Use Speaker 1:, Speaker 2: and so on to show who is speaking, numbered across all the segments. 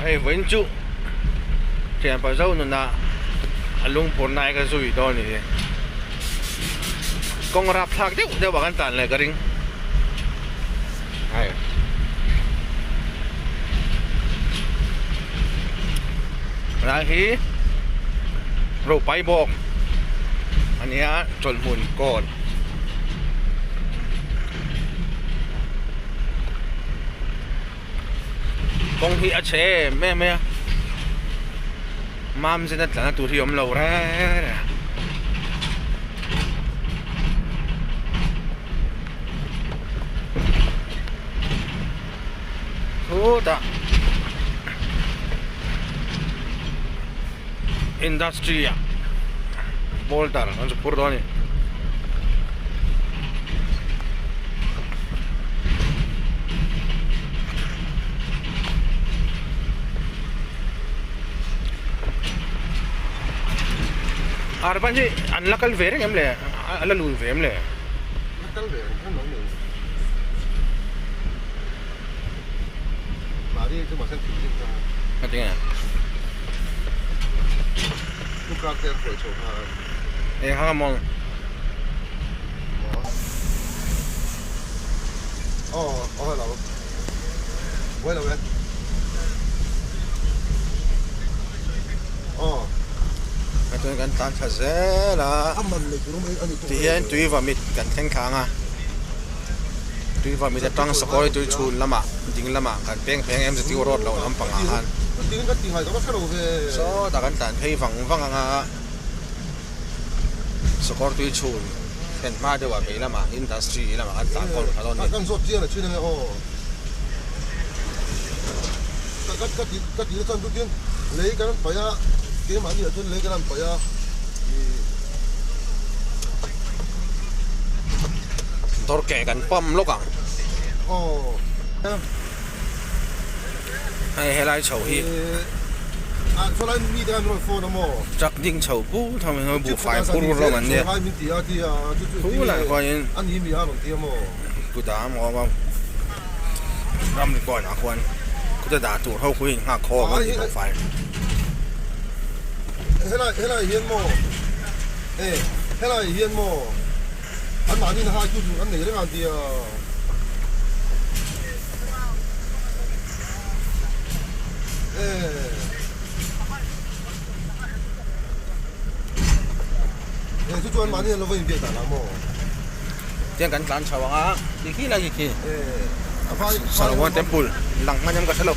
Speaker 1: Hei vawiin chu thianpa zo nunah a lungphur nai ka zui dawn a ni. Kawng rapthlak deuh deuh ah kan tlan leh ka ring. Hei. Lai hi Ropai bawk a nia chawlhmun kawn. Kawng hi a chhe em em mai a mam zet a tlan na tur hi a awm lo reng reng a. Khutah industry ah boulder an zu phur dawn a ni. Arban hi an la kal ve reng em le a la lun ve em le?
Speaker 2: La kal ve reng khan lo ni. Mahni chu mahse thil zing chang a.
Speaker 1: Ka ti nge?
Speaker 2: Pu kak te an hruai chho kha.
Speaker 1: Eng hang amaw?
Speaker 2: Aw, aw hello. Buai lo e. Aw.
Speaker 1: Ka chuan kan tlan thla zel a.
Speaker 2: A man leh tur awm a ni
Speaker 1: Ti hian tui vamit kan thleng thlang a. Tui vamit atang sakawr tui chhun lamah ding lamah kan peng pheng em zirtir road loh lampangah khan sawtah kan tlan phei vang vang ang a. Sakawr tui chhun thlen hma deuhah vei lamah industry lamah kan tlan kawl kha dawn a ni. Dawr ke kan pump lawk ang. Hei helai chho hi truck ding chho pur thawm in buhfai phur rawng an nia khulai khuanin kudam a awm a ramri kawnah khuan khuta dah tur ho khu in nghak khawm a ni buhfai. Tiang kan tlan chho ang a ti khi lai khi Solomon temple lang hman em ka hre lo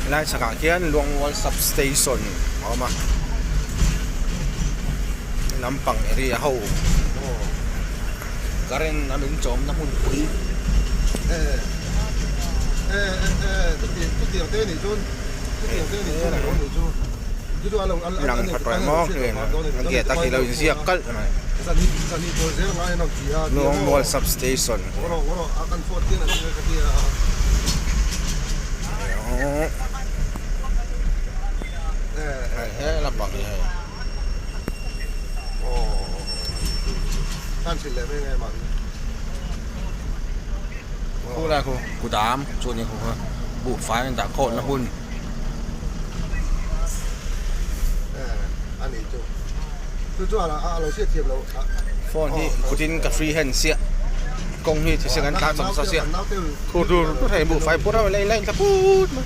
Speaker 1: helai chhakah khian Luangmual substation a awm a lampang area ho current a min chawmna hmunpui. Lang pha tawh maw a gate a khi lo inziak kalh mai Luangmual substation he lampang hi hei. Khu lai khu kudam chuan in khu buhfai an dah khawlna hun. Phone hi kutin ka free hand siah kawng hi thisen an tlan chawp sa siah khu dur dur hei buhfai phur ho lei line thla put mai.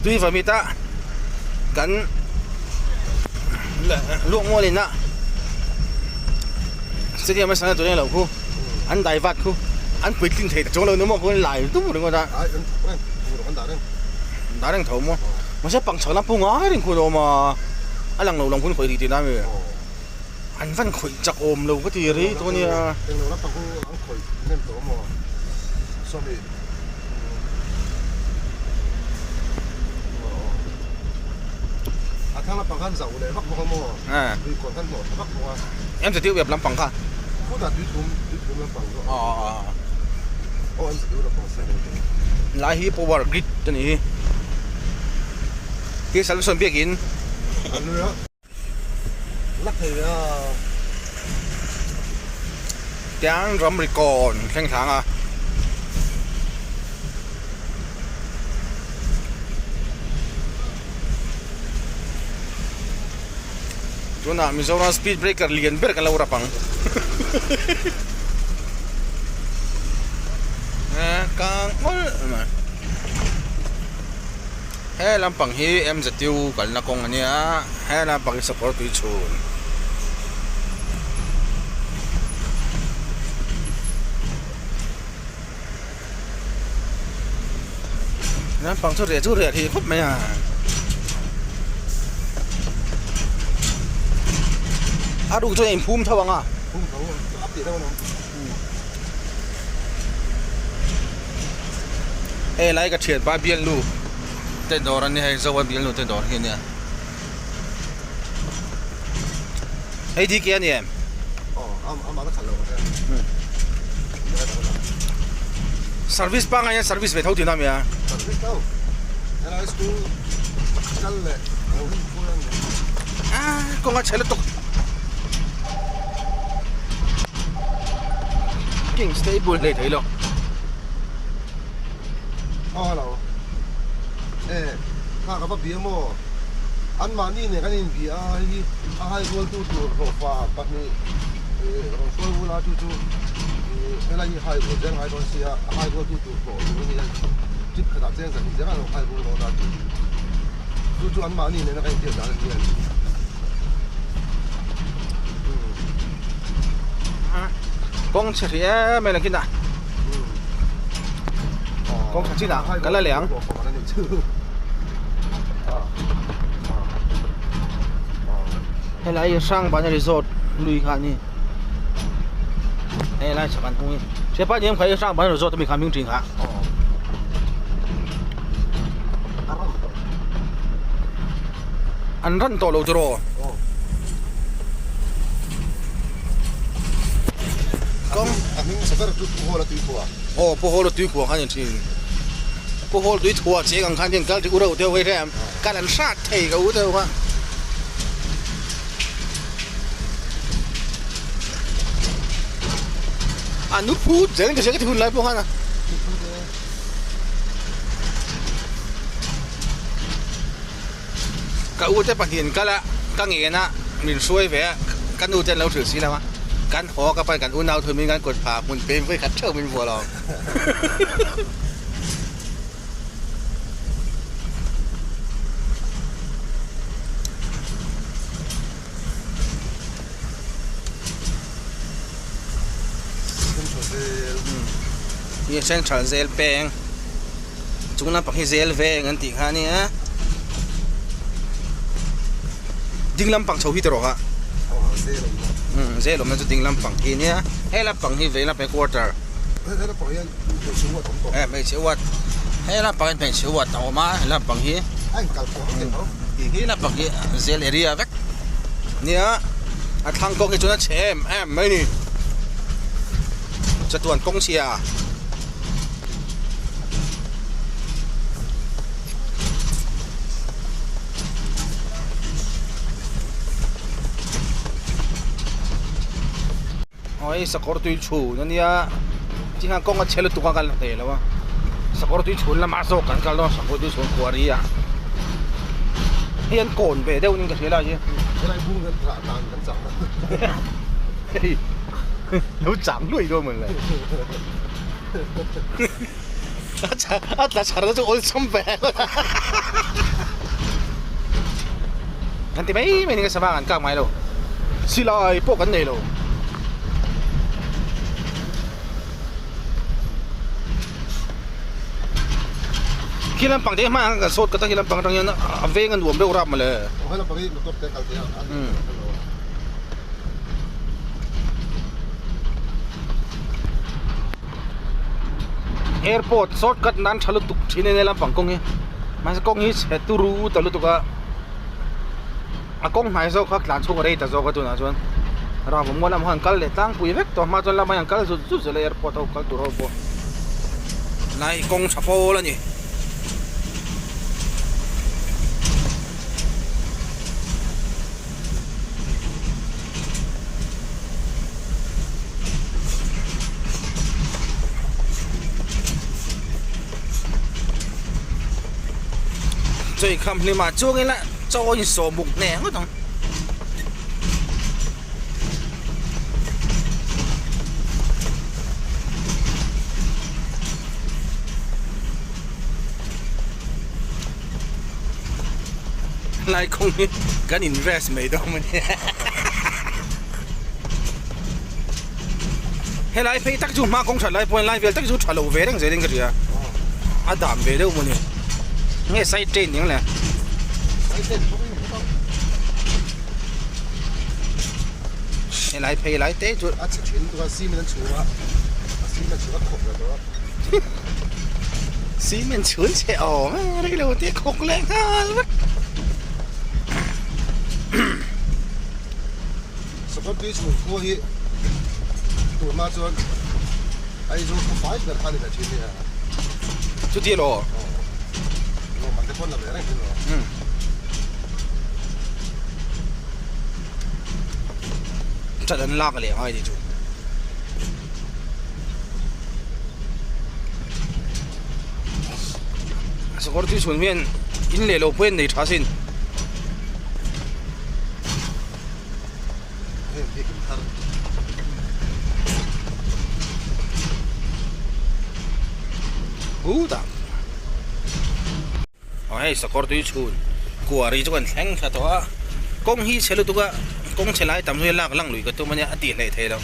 Speaker 1: Tui vamit a kan luak mual in a stadium a sana tur eng loh khu an dai vat khu. An puitling thei ta chuang lo ni maw khawn lai dup ringawt a.
Speaker 2: Ai an thawk reng tur an dah reng.
Speaker 1: Dah reng tho maw. Mahse pangchak lam pawh ngai reng khawn a awm a. A lang lo lang khawn khawih rih tihna ami. An van khawih chak awm lo ka ti rei tawh ania.
Speaker 2: Englo lampang chu an khawih hnem tawh maw sawmi. A thlang lampang khan zauh leh vak bawk a maw. Tui kawn khan hnawh tha vak bawk a.
Speaker 1: Em chu tiu ep lampang kha.
Speaker 2: Khutah tui thum tui thum lampang chu a awm. Aw em chu tiu lampang se.
Speaker 1: Lai hi power grid a ni hi. Hi salvation biakin.
Speaker 2: An nui a. La thei a.
Speaker 1: Tiang ramri kawn thleng thlang a. Tunah Mizoram speed breaker lian ber kan lo rap ang. Kang awlh mai. He lampang hi MZU kalna kawng a nia, he lampang hi sakawr tui chhun. Lampang chu reh chu reh thei khawp mai a. A ruk chuan a inphum tho ang a.
Speaker 2: Phum tho a tih deuh a ni.
Speaker 1: Hei lai ka thian pa bialnu te dawr a nia hei Zoa bialnu te dawr hi a nia hei DK a ni em? Service pangngai hian service ve tho tihna a mi a? Kawng a chhe lutuk. King stable hlei thei lo.
Speaker 2: Aw hello. E kha ka va bia maw? An mahni nen kan inbia a hei a hai rual tu tur hlawhfa pahnih rawn hruai vul a chu chu helai hi hai rual zel ngai dawn sia a hai rual tu tur hlawh tur a nia trip khatah cheng zan hi zel a lo hai rual dawn a chu chu chu an mahni nena kan inbiak dan a nia.
Speaker 1: Kawng chhe hrih em em lakin a kawng tha chin ah ka la leh ang. Helai hi Hrangbana resort lui kha a ni helai chhak an hung hi hriat pah ni em kha hi Hrangbana resort ami kha hming thin kha. An ran tawh lo tiraw? Kawng
Speaker 2: a hming sa ber chu Pu Hawla Tuikhuah.
Speaker 1: Aw Pu Hawla Tuikhuah khan in thin. Pu Hawla Tuikhuah cheng ang khan hian kal ri u reuh deuh hei hrem kal an hrat thei ka u deuh kha. A nu phut zel ka hria ka ti hun lai pawh khan a. Ka u te pahnih an kal a, ka ngen a, min hruai ve a, ka nu te an lo hrilh si lo a, kan haw ka pan kan unau thu min kan kut phah hmun peng vawi khat theuh min vuah lo. Ni Central Zel peng chung lampang hi Zel veng an tih kha a nia ding lampang chho hi tawh a zel awmna chu ding lampang hi a nia he lampang hi vei lampang hi quarter hmeichhe uat he lampang hi hmeichhe uat a awm a he lampang hi he lampang hi zel area vek nia a thlang kawng hi chuan a chhe em em mai a ni chatuan kawng chhia. Aw hei sakawr tui chhun a nia tikhan kawng a chhe lutuk a kan la thei lo a sakawr tui chhun lamah zawk kan kal dawn sakawr tui chhun khuar hi a hei an kawn ve deuh niin ka hria lai hi hei lo chang luai dawn mawn le a tla chhar na chu awlsam ve kan ti mai mai ni ka sava kan kak mai lo silai pawh kan nei lo. Khi lampang te hmaiah khan kan sawt ka ta khi lampang atang hian a veng a nuam deuh rap mawle.
Speaker 2: Aw he lampang hi motor te kal thei a a ni lo a.
Speaker 1: Airport shortcut nan tha lutuk thin a nia lampang kawng hi mahse kawng hi chhe turu ta lutuk a a kawng hnai zawk kha tlan chhung a rei ta zawk a tunah chuan Ramawmmual lamah khan an kal leh tlangpui vek tawh hma chuan lamah hian an kal zut zut zel a airport ho kal tur ho pawh lai kawng tha pawl a ni. Chawi kham hlimah chuang ila chaw in sawm buk hneh ngawt ang. Lai kawng hi kan invest mai dawn a ni. Helai phei tak chu hma kawng that lai pawhin lai vel tak chu tha lo ve reng zelin ka hria. A dam ve deuh maw ni. Nge side train eng le? Helai phei lai te chu
Speaker 2: a chhe thin tura cement an chhung a a cement chhung a khawk leh tawh a.
Speaker 1: Cement chhun chhe awm e rei lo te khawk leh nghal vek.
Speaker 2: Sakawr tui chhung khua hi tur hma chuan Aizawl khaw fai ber kha a ni leh thin nia.
Speaker 1: Chuti elaw?
Speaker 2: Aw. Lawmman te pawn la ve reng thin lo.
Speaker 1: Umm. That an lak leh ngai ni chu. Sakawr tui chhun hian in leh lo pawh hi an nei tha sin. Hutah aw hei sakawr tui chhun kuari chu kan thleng thla tawh a kawng hi chhe lutuk a kawng chhe lai tam hi lak lang lui ka tum ania a tih hleih theih loh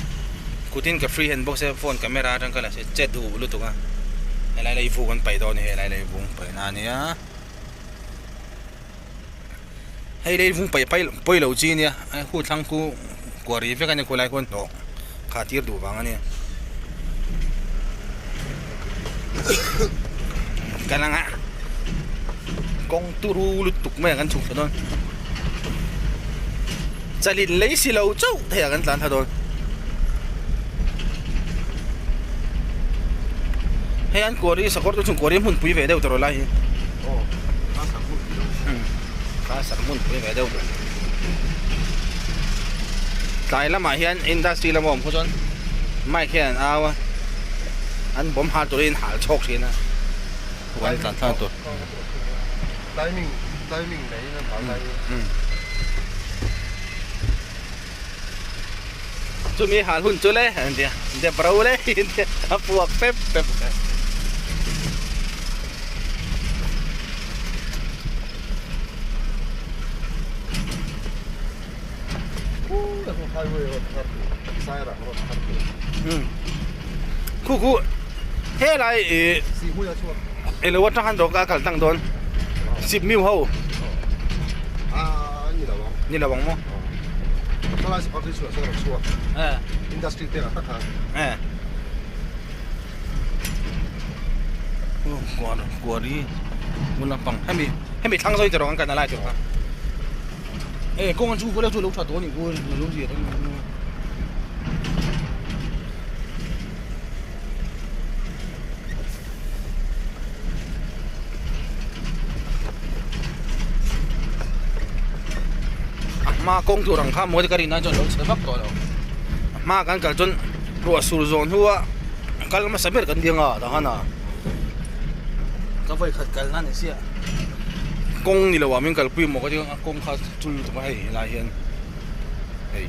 Speaker 1: kutin ka free hand bawk se phone camera atang ka la che duh lutuk a helai lei vuk an paih dawn a ni helai lei vung paihna ania. Hei lei vung paih paih pawi lo chi ania khu thlang khu kuah rih vek ania khulai khuan hnawh kha tir duh vang ania kan anga kawng turu lutuk mai ah kan chhuk thla dawn chalin lei si lo chauh thei ah kan tlan thla dawn hei an kuah rih sakawr te chu kuah rih hmun pui ve deuh tawh lai hi. Kha sak hmun pui ve deuh tlai lamah hian industry lama awm khaw chuan mic hian an au a an bawm hal turin hal chhawk thin a huan tlan thlang tur
Speaker 2: timing timing nei in an hal lai
Speaker 1: chumi hal hun chu le an tia dep ro le a puak pep pep. Khu khu helai ih eng lo atang khan dawr ka kal tlang dawn sip miu ho ni lo ang maw Kuari hmun lampang hemi hemi thlang zawng erawh an kan a lai tur kha e kawng an chu chu lo tha tawh a nih chu lo zir a a hma kawng tur ang kha maw te ka rin nan chuan lo chhe vak tawh lo a hma kan kal chuan ruah sur zawh hnua kal hmasa ber kan ding a tah khan a ka vawi khat kal na ni chiah kawng ni lo ah min kalpui maw ka ti a kawng kha chul lutuk a hei helai hian hei.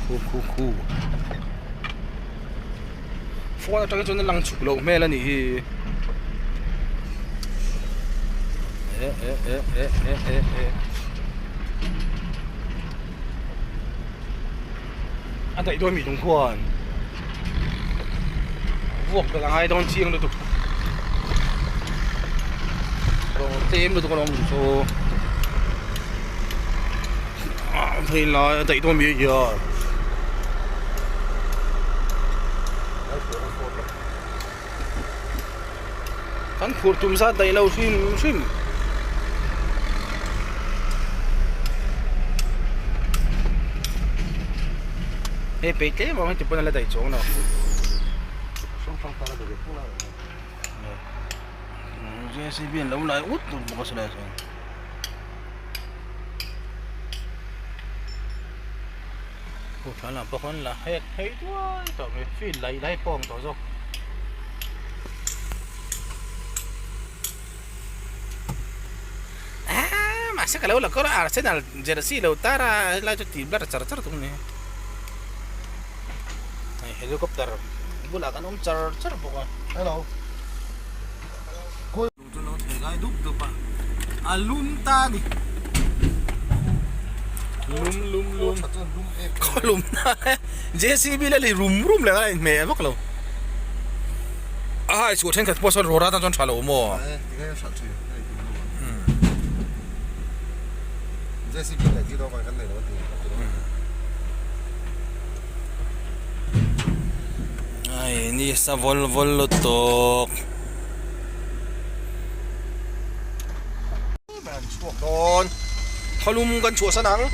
Speaker 1: Khu khu khu phone atang chuan a lang chhuk loh hmel a nih hi eh eh eh eh eh eh eh. A daih dawn mi tung khuan vuak belh a ngai dawn chiang lutuk rawn tlem lutuk alawm lung chu ah hei lai a daih dawn mi hian. Kan phur tum zat daih lo hrim hrim. Hei peih tlem ang heti pawn a la daih chuang lo. JCB an lo lai ut ut bawk a silai chuan. Khu thlan lam pawh khawn la hek phei duai tawh mai field laih lai pawh a awm tawh zawk. Aaa mahse ka lo la kawr a Arsenal jersey lo tar a helai chu tih blar char char tum a ni hei helicopter bulah kan awm char char bawk a.
Speaker 2: Hello.
Speaker 1: Chu lo thei lai dup dup a, a lum ta a ni. Lum lum lum. Khaw lum na e. JCB la li rum rum leh a inhmeh vak lo. A hai chhuah thenkhat pawh sawn rawra tan chuan tha lo maw?
Speaker 2: JCB leh ti dawk kan nei lo ti.
Speaker 1: Ai ni sa vol vol lutuk. Kan chhuak dawn khawlum kan chhuah san ang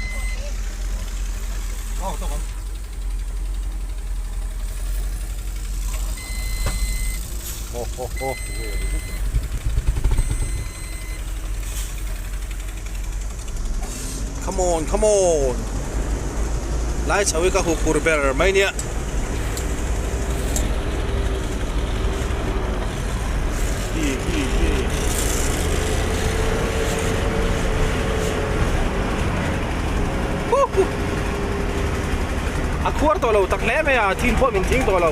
Speaker 1: come on come on lai chho hi ka huphur ber mai nia. A khuar tawh lo tak hle mai a, thing pawh min thing tawh lo.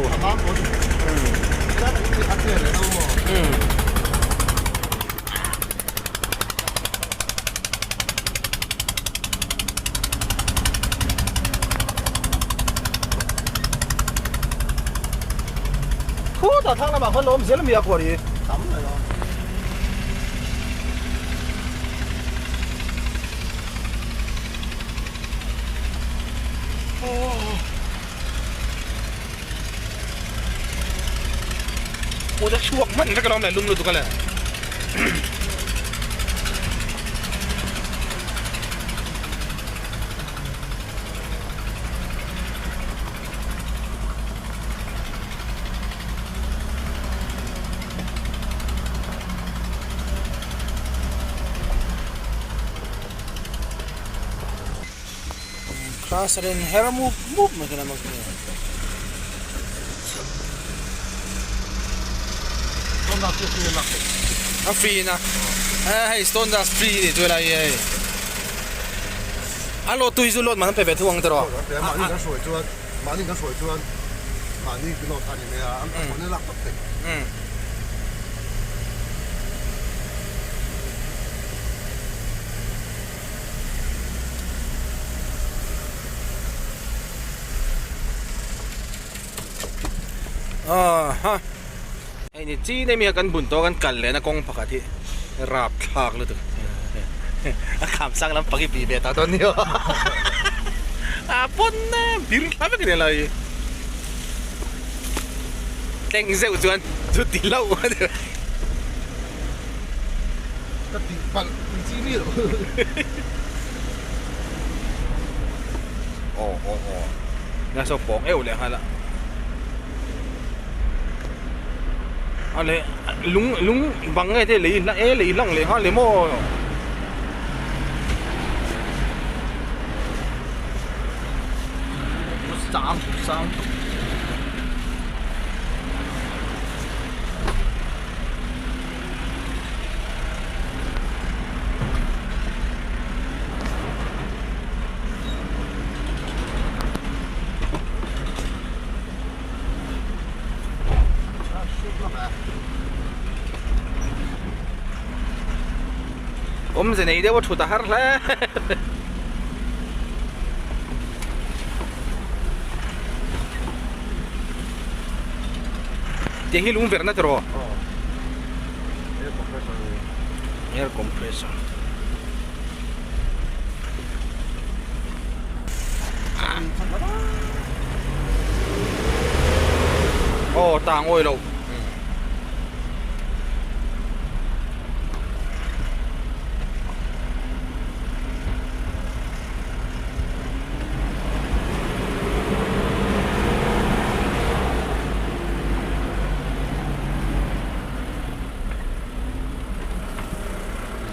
Speaker 1: Khutah thlang lamah khuan lo awm zel a mi a khuar hi.
Speaker 2: Tam mai a.
Speaker 1: Aw ta chhuak hman vek alawm le lum lutuk a le. Class a in her mup mup mai hian a mak hle. A free na hei stone dust free ni chu lai hei a load tu hi chu load man an pe ve thung ang tiraw.
Speaker 2: Mahni kan hruai chuan mahni kan hruai chuan mahni kan load kha a ni mai a an phone lak tawp thei.
Speaker 1: Aha hei ni chin emi a kan bun tawh a kan kal lehna kawng pakhat hi rapthlak lutuk a kham sang lampang hi bih ve ta dawn nia a pawn a bir thla vek a ni lai hi tleng zeuh chuan chu ti hlauh a ni.
Speaker 2: Ka tih palh tih chi mi loh.
Speaker 1: Aw aw aw nia saw pawng euh leh nghal a a leh lung lung bang nge te lei e lei hlang leh nghal le maw. Sang sang. Awmze nei deuh a thut a har hle. Tiang hi lung verhna tiraw? Air compressor. Aw tang awi lo.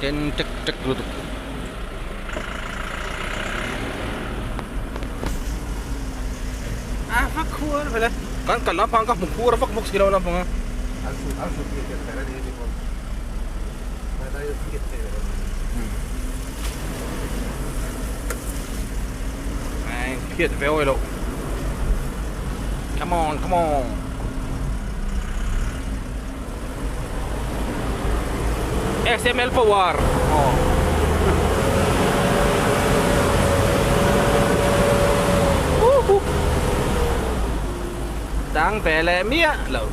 Speaker 1: Den tek tek lutuk. A vak khuar vele. Kan kal lampang ka hmu khuar vak bawk si lo lampang a. Ai phiat ve awi lo. Come on, come on. SML power. Oh. Woohoo. Tang ve leh miah lo.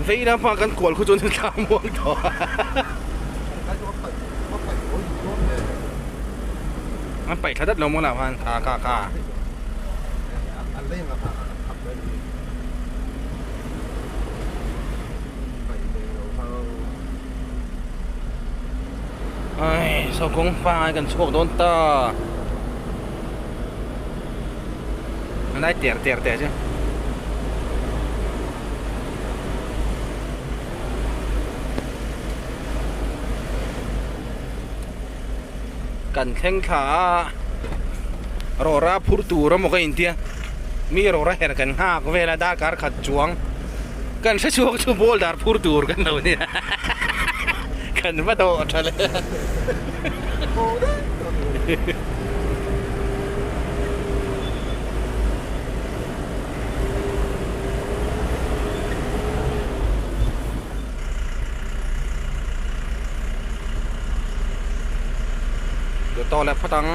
Speaker 1: Vei lamah kan kual khu chuan thla muang tawh a. An paih thla dat lo maw lah khan kha kha kha. Ai saw kawng pangai kan chhuak dawn ta. A lai ter ter teh chu. Kan thleng thla a rawra phur tur emaw ka intia mi rawra her kan nghak vel a darkar khat chuang kan hre chhuak chu boulder phur tur kan lo nia kan va dawh tha le. Tawh leh phawt ang.